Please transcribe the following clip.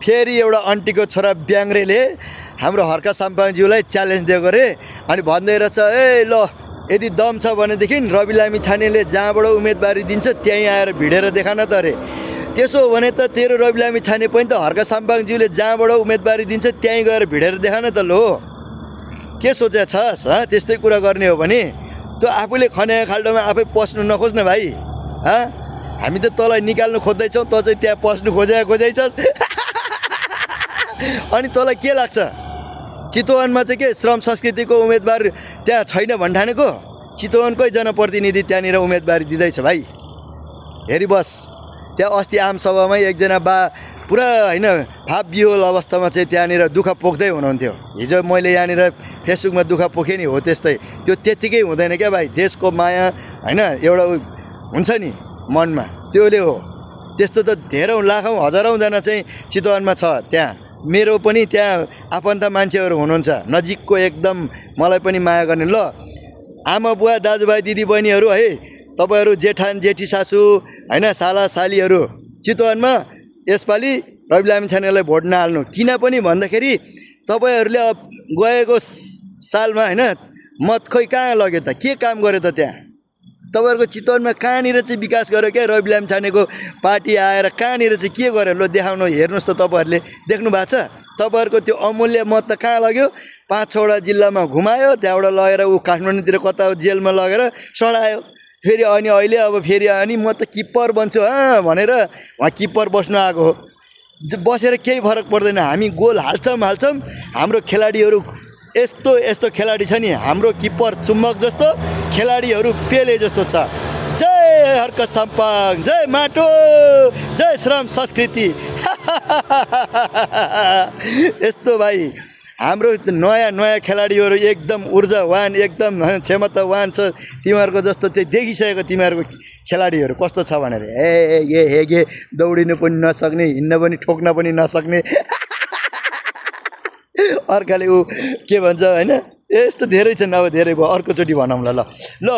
फेरि एउटा आन्टीको छोरा ब्याङ्रेले हाम्रो हर्का साम्पाङज्यूलाई च्यालेन्ज दिएको रे अनि भन्दै रहेछ ए ल यदि दम छ भनेदेखि रवि लामी छानेले जहाँबाट उम्मेदवारी दिन्छ त्यहीँ आएर भिडेर देखान त अरे। त्यसो हो भने त तेरो रवि लामी छाने पनि त हर्का साम्पाङज्यूले जहाँबाट उम्मेदवारी दिन्छ त्यहीँ गएर भिडेर देखान त लो। के सोचेको छस् त्यस्तै कुरा गर्ने हो भने त्यो आफूले खनेको खाल्डोमा आफै पस्नु नखोज्न भाइ। हामी त तँलाई निकाल्नु खोज्दैछौँ, तँ चाहिँ त्यहाँ पस्नु खोजाइछस्। अनि तँलाई के लाग्छ चितवनमा चाहिँ के श्रम संस्कृतिको उम्मेदवार त्यहाँ छैन भन्ठानेको? चितवनकै जनप्रतिनिधि त्यहाँनिर उम्मेदवारी दिँदैछ भाइ, हेरी बस। त्यहाँ अस्ति आमसभामै एकजना बा पुरा होइन फाप बिहोल अवस्थामा चाहिँ त्यहाँनिर दुःख पोख्दै हुनुहुन्थ्यो। हिजो मैले यहाँनिर फेसबुकमा दुःख पोखेँ नि, हो त्यस्तै। त्यो त्यत्तिकै हुँदैन क्या भाइ, देशको माया होइन एउटा हुन्छ नि मनमा, त्योले हो। त्यस्तो त धेरौँ लाखौँ हजारौँजना चाहिँ चितवनमा छ। त्यहाँ मेरो पनि त्यहाँ आफन्त मान्छेहरू हुनुहुन्छ नजिकको, एकदम मलाई पनि माया गर्ने। ल आमा बुवा दाजुभाइ दिदीबहिनीहरू है, तपाईँहरू जेठान जेठी सासू होइन साला सालीहरू चितवनमा यसपालि रवि लामी छानेलाई भोट नहाल्नु। किन पनि भन्दाखेरि तपाईँहरूले गएको सालमा होइन मत खोइ कहाँ लग्यो त, के काम गर्यो त? त्यहाँ तपाईँहरूको चितवनमा कहाँनिर चाहिँ विकास गर्यो क्या रवि लामी छानेको पार्टी आएर? कहाँनिर चाहिँ के गर्यो? ल देखाउनु, हेर्नुहोस् त। तपाईँहरूले देख्नु भएको छ? तपाईँहरूको त्यो अमूल्य मत त कहाँ लग्यो? 5-6वटा जिल्लामा घुमायो, त्यहाँबाट लगेर ऊ काठमाडौँतिर कता जेलमा लगेर सडायो। फेरि अनि अहिले अब फेरि अनि म त किप्पर बन्छु भनेर उहाँ किप्पर बस्नु आएको हो। बसेर केही फरक पर्दैन। हामी गोल हाल्छौँ। हाम्रो खेलाडीहरू यस्तो यस्तो खेलाडी छ नि, हाम्रो किप्पर चुम्बक जस्तो, खेलाडीहरू पेले जस्तो छ। जय हर्का साम्पाङ, जय माटो, जय श्रम संस्कृति। यस्तो भाइ हाम्रो नयाँ खेलाडीहरू एकदम ऊर्जावान, एकदम क्षमतावान छ। तिमीहरूको जस्तो चाहिँ देखिसकेको तिमीहरूको खेलाडीहरू कस्तो छ भनेर। हे दौडिनु पनि नसक्ने, हिँड्न पनि ठोक्न पनि नसक्ने। अर्काले ऊ के भन्छ होइन, यस्तो धेरै छन्। अब धेरै भयो, अर्कोचोटि भनौँला ल।